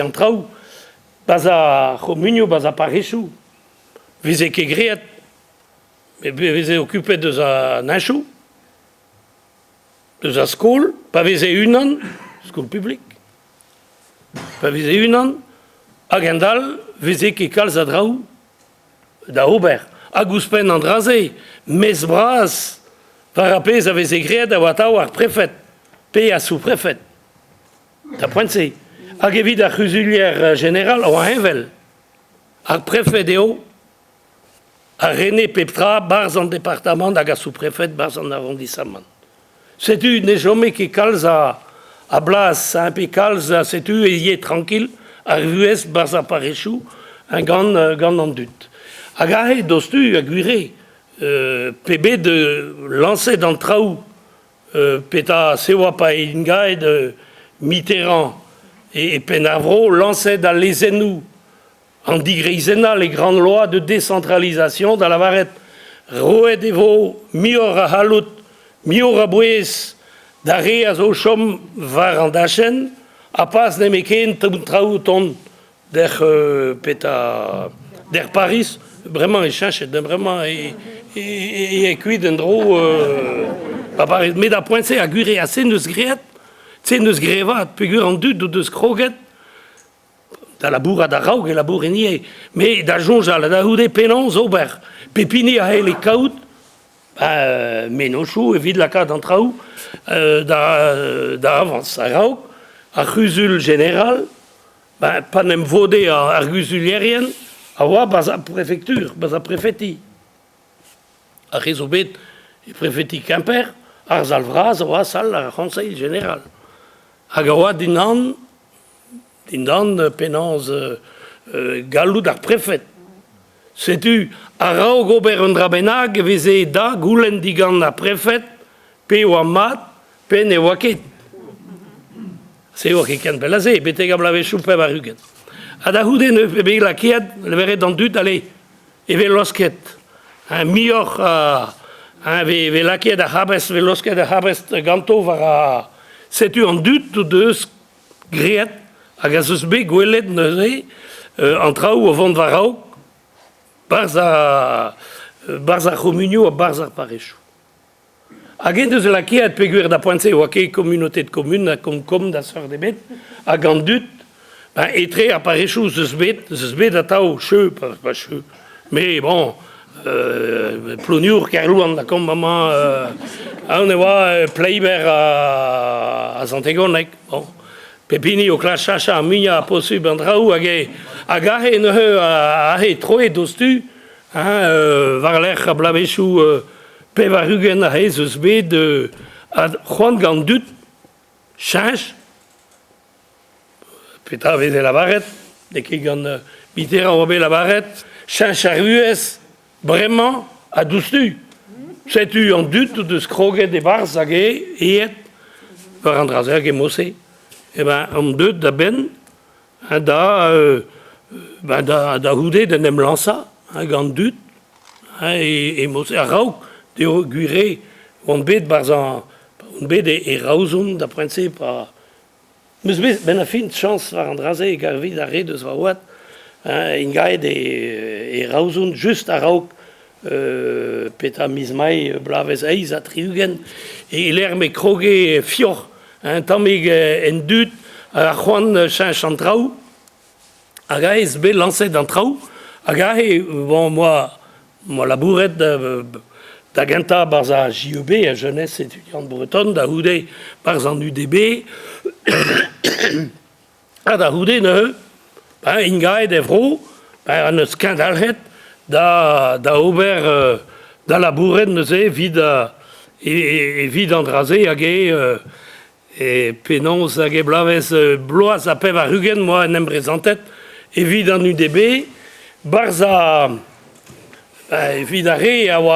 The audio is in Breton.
An traoù, 'barzh ar c'homunioù, 'barzh ar parrezioù, 'veze ket graet, e veze okupet eus an heñchoù, eus ar skol, pa veze unan, skol publik, pa veze unan, hag a-hend-all 'veze ket kalz a draoù da ober. Hag ouzhpenn an dra-se, mezh bras war ar pezh a veze graet a oa atav ar prefed pe ar sous-prefed. Da poent-se. Hag evit ar c'huzulier jeneral a oa heñvel. Ar prefed eo a rene pep tra 'barzh an departamant hag ar sous-prefed 'barzh an arrondissamant. Setu ne chome ket kalz a blas, hein, pe kalz a setu e ye trankil ar vuhez 'barzh ar parrezioù gant, gant an dud. Hag aze dostu ha gwir eo, pe bet lañset an traoù Petra se oa pa int gaet Mitterrand e penn ar vro lañset al lezennoù an digreizennañ les grandes lois de décentralisation da lavaret roet e vo muioc'h a c'halloud muioc'h a bouez d'ar re a zo o chom war an dachenn ha pas nemetken traoù o tont Dec'h petra dec'h Pariz bremañ eo cheñchet bremañ eo kuit en-dro ba Pariz met ar poent-se ar gwir eo se 'neus graet se 'neus grevat peogwir an dud o deus kroget da labourat a-raok e labourent ivez met da soñjal da c'houde penaos ober pep hini a c'helle kaout mennozhioù evit lakaat an traoù da avañs a-raok ar c'huzul jeneral Pa 'n em vode ar guzulierien a oa 'barzh ar prefektur, 'barzh ar prefeti. Ar re zo bet e prefeti Kemper, ar sal vras a oa sal ar C'honseil jeneral. Hag a oa dindan, dindan penaos galloud ar prefed. Setu, a-raok ober un dra bennak e veze da goulenn digant ar prefed pe oa mat pe ne oa ket. Se oa ket ken pell a se, betek ar bloavezhioù 80. Ha da c'houde neuze bet lakaet, leveret d'an dud, allez, e vez losket. Hein, muioc'h hein, ve, ve lakaet ar c'habest, ve losket ar c'habest ganto war ar... Setu an dud o deus graet hag a zeus bet gwelet neuze an traoù o vont war-raok 'barzh ar, 'barzh ar c'homunioù ha 'barzh ar parrezioù. Hag en deus lakaet peogwir da poent-se e oa ket communauté de communes ha kom-kom da seurt ebet, hag an dud, ben, etre ar parrezioù ez eus bet, ez eus bet atav cheu, pas cheu, mais bon, Plouniour, Kerlouan, lakaomp amañ, aon e oa Pleiber ha Sant-Egoneg, bon. Pep hini o klask chachañ ar muiañ posubl an traoù hag e, hag aze neuze aze troet diouzhtu, hein, war-lerc'h ar bloavezhioù 80 aze ez eus bet c'hoant gant dud cheñch petra a veze lavaret n'eo ket gant Mitterrand oa bet lavaret cheñch ar vuhez bremañ ha diouzhtu setu an dud o deus kroget e-barzh hag eo aet war an dra-se hag e-mod-se eh ben omp deuet da benn da da c'houde d'en em lañsañ gant dud e mod-se a-raok peogwir eo oan bet 'barzh an on bet e Raozon da poent-se pa 'm eus bet 'benn ar fin chañs war an dra-se evit ar re deus va oad int gaet e Raozon just a-raok petra miz Mae bloavezh 68 e-lec'h ma kroge fioc'h un tammig en dud ar c'hoant cheñch an traoù hag aes bet lañset an traoù hag aze bon moa moa labouret da gentañ 'barzh ar JEB, ar Jeunesse étudiante bretonne, da c'houde 'barzh an UDB ha da c'houde neuze ben int gaet er vro ben an eus kendalc'het da da ober da labourat neuze evit evit an dra-se hag eo e penaos hag e bloavezh bloaz ha 80 moa en em brezantet evit an UDB 'barzh ar evit ar re a oa.